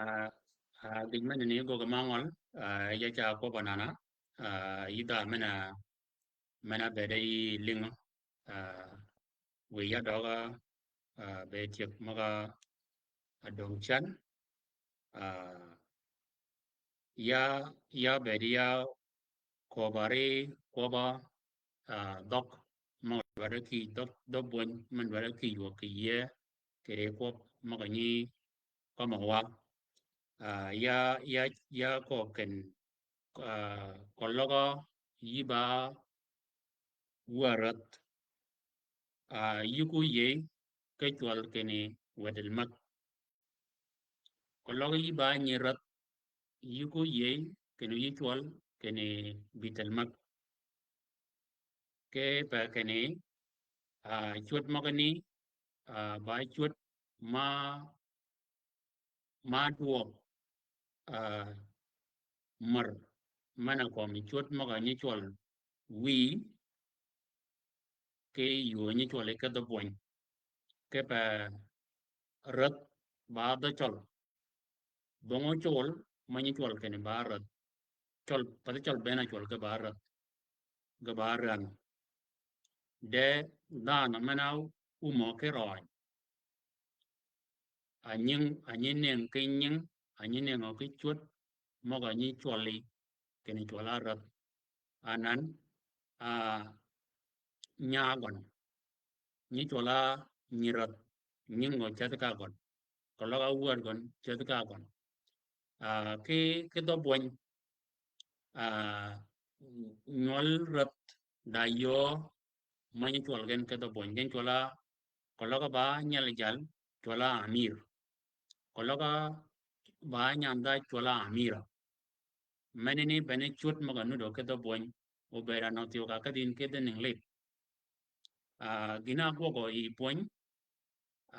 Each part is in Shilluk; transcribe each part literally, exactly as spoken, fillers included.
Ah, ah, gïj men ni gøggi ma ngøl, ah, ya ca kwøbb-a nana, ah, yïdha men-a, men-a bëëde yi lïngø, ah, wiy ya døga, ah, be tyëg møg-a döng cän, ah, ya, ya bëëd ya kwøbb-a ri kwøbb-a, ah, dhøg, møg-a dwaddi kïj dhøg, dhøg bwöny, men dwaddi kïj wøg kì yïëy, kì ri kwøb, møg-a nyi, kømmi wa. Ah, ya, ya, ya köög ken, ah, keløg-a yï ba wä rädh. Ah, yï ko yïëy, ki cwøl kinni wädel mäg. Keløg yï ba nyi rädh, yï ko yïëy, kinni yï cwøl, kinni bïdel mäg. Ki pe kinni, ah, cwöd møgani, ah, ba cwöd ma, ma dwøøg, ah, mär, men-a kömi cwöd møg-a nyi cwøl wiy, ki yöö nyi cwøl yi ki dhø bwöny. Ki pe rädh ba dhø cøl. Bong ócøl, ma nyi cwøl kinni ba rädh. Cøl, pathi cøl bënn-a cwøl ki ba rädh. Ki ba rädh. De dhanhø men-a ómø ki røøny. A nying, a nyi nëng ki nying, a nyi nëngø ki cwöd, møg-a nyi cwølli, kinni cwøl-a rädh. Anan, a nya gøn. Nyi cwøl-a nyi rädh, nying gø cädhi ka gøn. Keløg-a wär gøn, cädhi ka gøn. Ah, ki, ki dhø bwöny, ah, nywøl rädh da yöö ma nyi cwøl gen ki dhø bwöny. Gen cwøl-a, keløg-a ba nyal jal, cwøl-a amir. Keløg-a ba nyandha cwøl-a amira. Menani bene cwöd møg-a nudø ki dhø bwöny, obëëd-a nø thyew ka kedhi yïn ki dhø nïng lidh. Ah, gïn-a gwøgø yi bwöny,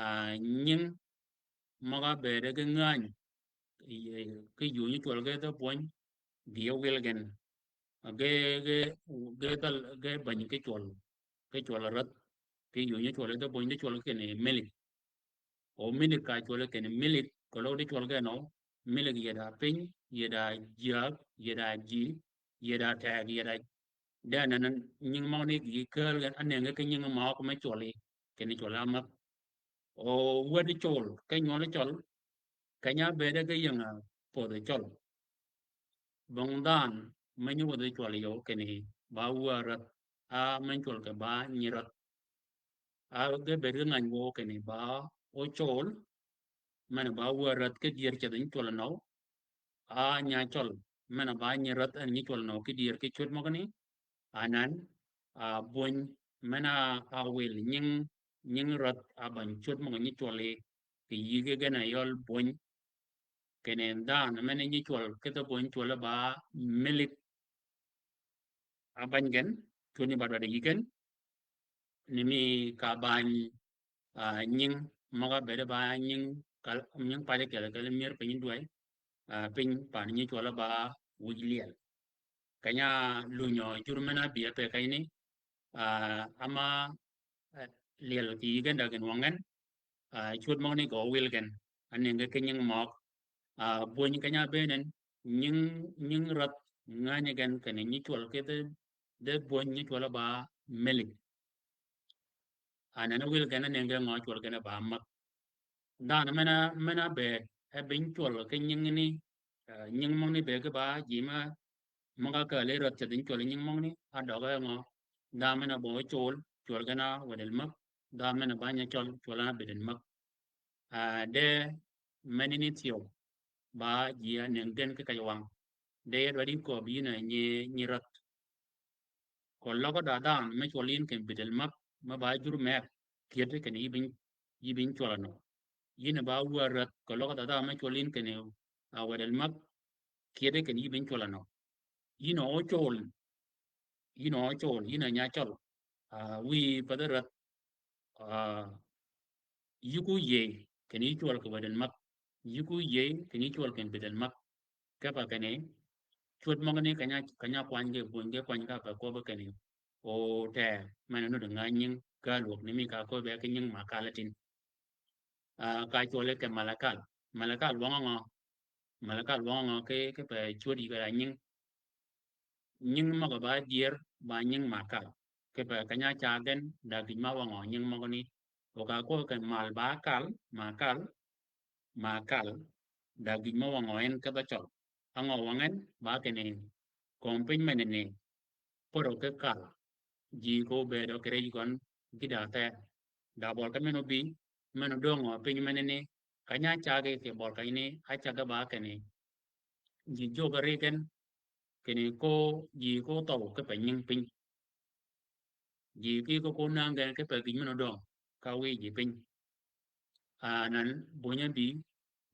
ah, nying møg-a bëëde ki ngäny, yi, ki yöö nyi cwøl ki dhø bwöny, gï-a wil gen. Ah, ge, ge, ge dhal, ge bäny ki cwøl, ki cwøl rädh, ki yöö nyi cwøl ki dhø bwöny, di cwøl kinni milik. O milik ka cwøl kinni milik, keløg di cwøl gen o, milik yeda piny, yeda jyäg, yeda ji, yeda teg, yeda, de anan nying møgani gï kääl gen, a nëngi ki nying møg-a me cwølli, kinni cwøl-a mäg. O wädi cøl, ki nywøli cøl, keny-a bëëde ki ying-a pödhi cøl. Bong dhanhø me nyi wädhi cwøl yøw kinni ba wä rädh, a men cwøl ki ba nyi rädh. A ge bëëd ki ngäny wøw kinni ba ócøl, men-a ba wä rädh ki dyër ceth nyi cwøl nøw. A nya cøl, men-a ba nyi rädh en nyi cwøl nøw ki dyër ki cwöd møgani. Anan, a bwöny, men-a wil nying, nying rädh a bäny cwöd møg-a nyi cwølli, kì yïgi gen-a yøl bwöny. Kinni dhanhø men-a nyi cwøl, ki dhø bwöny cwøl-a ba milik. A bäny gen, cwöd nyi ba dwaddi yï gen. Ni mi ka bäny, ah, nying, møg-a bëëde ba nying, kal, nying pac ákyel ákyel myër piny dwäy, ah, piny pan nyi cwøl-a ba wïj lyel. Keny-a lunyø jur men-a bï-a pe kenyni, ah, ama, eh, lyel kì yï gen da gïn wøng en, ah, cwöd møgani gø wil gen, a nëngi ki nying møg, ah, bwöny keny-a bëën en, nying, nying rädh ngänyi gen kinni nyi cwøl ki dhø, dhø bwöny nyi cwøl-a ba milik. Anan wil gen a nëngi ngø cwøl gen a ba mäg. Dhanhø men-a, men-a bëëd, e biny cwøl ki nyingni, eh, nying møgani bëëd ki ba ji me, møg-a kääl yi rädh ceth nyi cwøl nying møgani, a døg-a ngø. Dhanhø men-a bong ócøl, cwøl gen a wädel mäg. Dhanhø men-a ba nya cøl, cwøl gen a bïdel mäg. Ah, de menani thyew, ba ji a nëng gen ki kej wang. De ya dwaddi köbbi yïn a nyi, nyi rädh. Keløg da dhanhø me cwøl yïn kinni bïdel mäg, me ba jur meg, kyëddi kinni yï biny, yï biny cwøl nøw. Yïn ba wä rädh, keløg da dhanhø me cwøl yïn kinni, ah, wädel mäg, kyëddi kinni yï biny cwøl nøw. Yïn a ócøl, yïn a ócøl, yïn a nya cøl. Ah, wiy pathi rädh, ah, yï ko yïëy, kinni yï cwøl kì wädel mäg. Yï ko yïëy, kinni yï cwøl kinni bïdel mäg. Kipe kinni, cwöd møgani keny-a, keny-a kwany ge bwöny ge kwany ka pe köbbi kinni. O teg, men-a nudd ngäny nying, ka lwøg ni mi ka köbbi ki nying ma kal-a tïn. Ah, ka cwøl kì malakal. Malakal wøng-a ngø, Malakal wøng-a ngø ki, ki pe cwöd yï keda nying. Nying møg-a ba dyër, ba nying Makal. Ki pe keny-a caa gen, da gïj ma wøng-a ngø nying møgani. O ka kwøb ki mal ba kal, Makal, Makal, da gïj ma wøng-a ngø en ki dhø Cøl. Á ngø wøng en, ba kinni, kömi piny menani, podo ki kal. Ji ko bedø kì rij gøn gï da thee. Da bøl ka men obï, men odöngø piny menani, keny-a cagi kì bøl kenyi ni, á caggi ba kinni. Ji jog ri gen, kinni ko ji ko thøw ki pe nying piny. Ji ki ko ko nang gen ki pe gïj men odöng, ka wiy ji piny. Anan buny-a bï,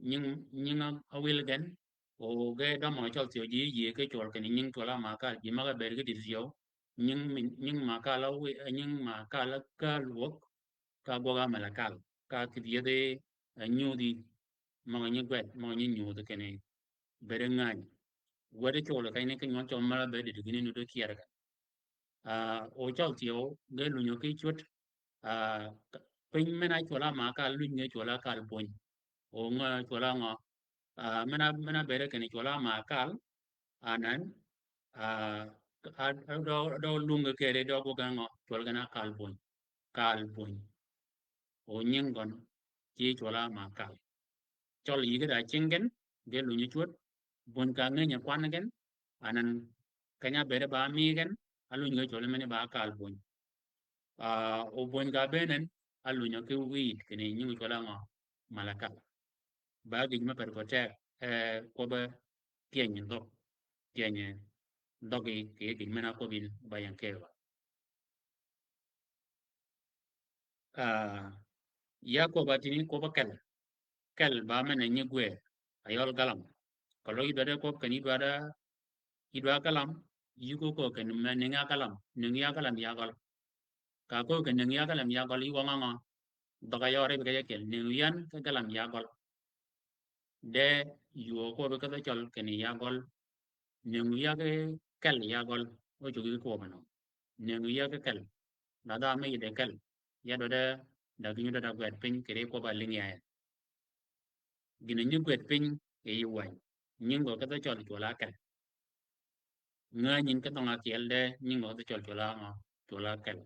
nying, nying-a, a wil gen, o ge dømø Cøl thyew ji yïe ki cwøl kinni nying cwøl-a Makal, ji møg-a bëëd ki dït thyew, nying mi, nying Makal-a wi, nying Makal-a kal wäg, ka gwøg-a Malakal, ka kïdhi yethi, e, nyudhi, møg-a nyi gwed, møg-a nyi nyudhi kinni, bëëd ngäny. Wedi cwøl kenyi ni ki nywøl Cøl møg-a bëëd dït gïni nuti kyër gen. A, o Cøl thyew, ge lunyø ki cwöd, a, piny men-a cwøl-a Makal, luny ge cwøl-a Kal Bony. O ngø cwøl-a ngø, a, men-a, men-a bëëd kinni cwøl-a Makal, anan, a, a, a, dø, dø lung ge kere dø gwøg gen ngø, cwøl gen-a Kal Bony. Kal Bony. O nying gøn, ci cwøl-a Makal. Cøl yï ge da cing gen, ge lunyø cwöd, bony ka ngeny-a kwan gen, anan keny-a bëëd ba mi gen, a luny ge cwøl meni ba Kal Bony. A, o bony ka bëën en, a lunyø ki wïd, kinni nying cwøl-a ngø, Malakal. Ba gïj me per ko teg, e, kwøbbe tyeny dhøg, tyeny dhøggi, kì gïj men-a kwøbbi ba ying keba. A, ya kwøb-a tïni kwøb-a kel. Kel ba men-a nyi gwëë, a yøl galam. Keløg yï dwaddi kwøb kinni yï dwaddi, yï dwaddi galam, yï ko kwøb kinni me nëngi-a galam, nëngi-a galam ya gøl. Ka kwøb kinni nëngi-a galam ya gøl, yï wøng-a ngø, dhøg-a yø rib ke ja kel, nëngi yan ki galam ya gøl. De yuu kwøb ki dhø Cøl kinni ya gøl. Nëngi ya ki kel ya gøl. O cuggi ki kwøb nø. Nëngi ya ki kel. Da dha me yïddi kel. Ya dwaddi, da gïnyi dwaddi gwed piny, kì ri kwøb-a lïngi ya en. Gïn-a nyi gwed piny, kì yï wäny. Nying gø ki dhø Cøl cwøl-a kel. Ngänyin ki dhøng-a kyel de, nying gø ki dhø Cøl cwøl-a ngø, cwøl-a kel.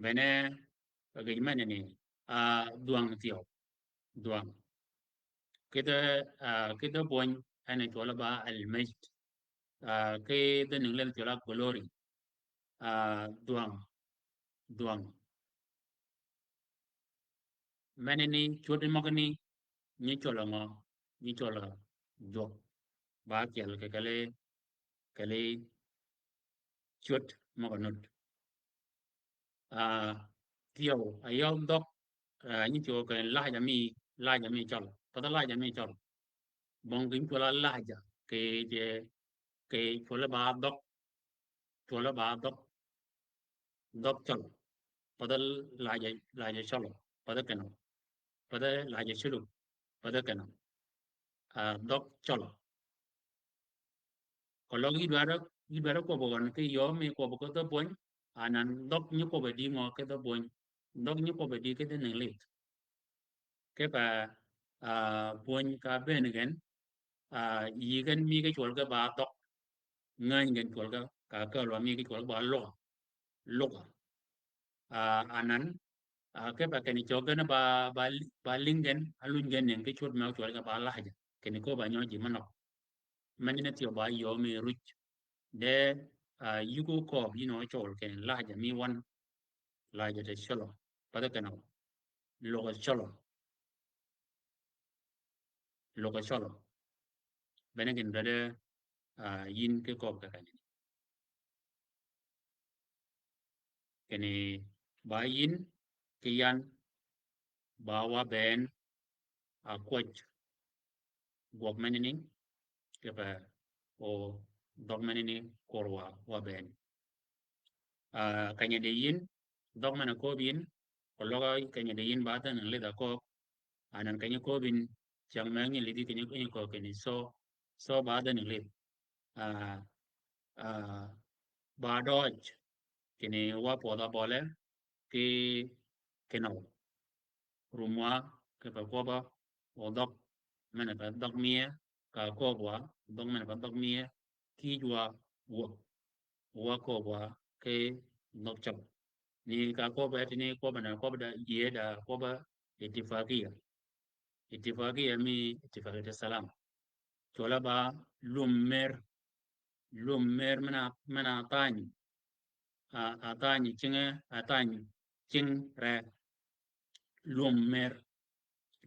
Bene, gïj menani, a, dhwang thyew. Dhwang. Ki dhø, a, ki dhø Bony, en a cwøl ba Almej. A, ki dhø Nïnglëdh cwøl a Glory. A, dhwang. Dhwang. Menani, cwöd møgani, nyi cwøl-a ngø, nyi cwøl-a jwøk. Ba kyel kì kelli, kelli cwöd møg-a nud. A, thyew, a yø dhøg, a, nyi cwøl kì lahja mi, lahja mi Cøl. Path lahja mi Cøl. Bong gïn cwøl-a lahja, kì je, kì cwøl ba dhøg, cwøl ba dhøg, dhøg Cøl. Path lahja, lahja Cøl, path kenø. Path lahja Culø, path kenø. A, dhøg Cøl. Keløg yï dwaddi, yï dwaddi kwøb gøn ki yø mi kwøb ki dhø Bony, anan dhøg nyi kwøb di ngø ki dhø Bony. Dhøg nyi kwøb di ki dhø Nïnglëdh. Kipe, a, Bony ka bëën gen, a, yï gen mi ki cwøl ki ba dhøg. Ngäny gen cwøl ki, ka kälwa mi ki cwøl ki ba lugha. Lugha. A, anan, a, kipe kinni cøg gen ba, ba, ba lïng gen, a luny gen nëngi ki cwöd me cwøl ki ba lahja. Kinni ko ba nyø ji manøg. Menani thyew ba yø mi ruj. De, a, yï ko kööb yïn o cøl kinni lahja mi wøn. Lahja te Cøl-a. Path kenø. Lugha Cøl-a. Lugha Cøl-a. Bene gïn dwaddi, a, yïn ki kööb kì kenyi. Kinni ba yïn ki yan ba wa bënn a kwäj gwøg menani, kipe o dhøg menani korwa wa bënn. A, keny-a di yïn, dhøg men-a kööb yïn, keløg keny-a di yïn ba dhanh lidh a kööb, anan keny-a kööb yïn, cyäng me ngi lidhi keny-a, keny-a kööb kinni so, so ba dhanh lidh. A, a, ba døøj, kinni wa pwødh-a bøle, ki kinøw. Rumwa, kipe kwøbb-a, o dhøg, men-a pa dhøg mie, ka kööb wa, dhøg men-a pa dhøg mie, kïj wa, wäg. Wa kööb wa ki dhøg cøb. Ni ka kööb e tini kööb na kööb da yie da kööb itifakiya. Itifakiya mi itifakiya salam. Cwøl-a ba lwöm mer. Lwöm mer men-a, men-a thany. A, a thany cinge, a thany cing re. Lwöm mer.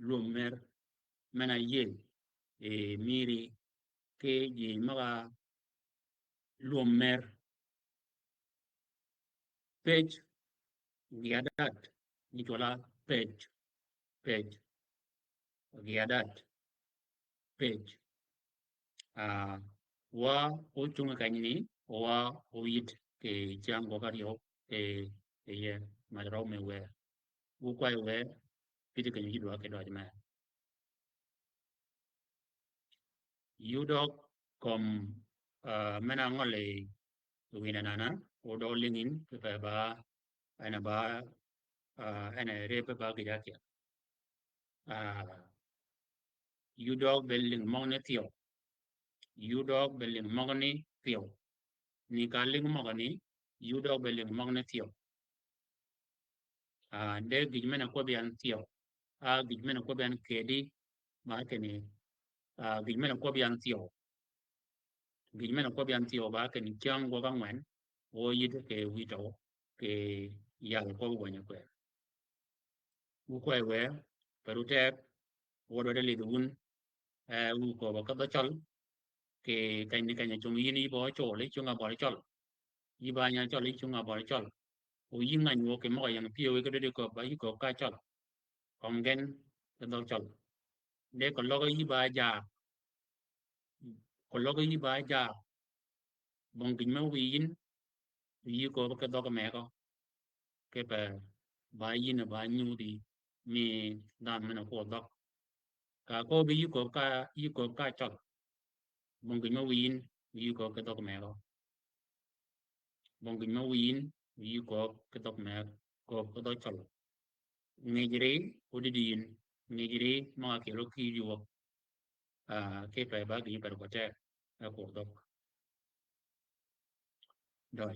Lwöm mer. Men-a yie. E miri ki ji møg-a lwöm mer. Pej, giyadat, ni cwøl-a pej, pej, giyadat, pej. A, wa ocung kanyni, wa oyïd kì cyäng gwøg aryøw, e, e ye, mad røw me wër. Wu kway wër, pïdhi kanyni yïdwa kì døj me. Yudøg kömi, a, men-a ngøli wïn anana, odøg lïngin, kì pe ba, en a ba, a, en a rep ba gïja kya. A, yudøg be lïng møgani thyew. Yudøg be lïng møgani thyew. Ni ka lïng møgani, yudøg be lïng møgani thyew. A, de gïj men-a kwøbbi yan thyew. A, gïj men-a kwøbbi yan kedi, ba kini, a, gïj men-a kwøbbi yan thyew. Gïj men-a kwøbbi yan thyew ba kini cyäng gwøg angwen, oyïd kì wïtøw, kì yal kwøbbi wänyi kwër. Wu kway wër, pe ru teg, wød wød lidhi wun, e, wu kööb ki dhø cøl, kì keny ni keny cung yïn yï bø col, yï cung abøl cøl. Yï ba nya cøl, yï cung abøl cøl. O yï ngany wø kì møg-a ying pyëwí ki dødi kööb ba yï kööb ka cøl. Kømmi gen ki dhøg cøl. De keløg yï ba jaak. Keløg yï ba jaak. Bong gïj me wiy yïn, yï kööb ki dhøg megø. Kipe ba yïn ba nyudhi mi dhanhø men-a kwøb dhøg. Ka kööb yï kööb ka, yï kööb ka cøl. Bong gïj me wiy yïn, yï kööb ki dhøg megø. Bong gïj me wiy yïn, yï kööb ki dhøg megø, kööb ki dhøg cøl. Ngïjri, odïdï yïn, ngïjri møg-a kyel okïjji wäg. A, kipe ba gïj per ko teg, e kwøb dhøg. Døj.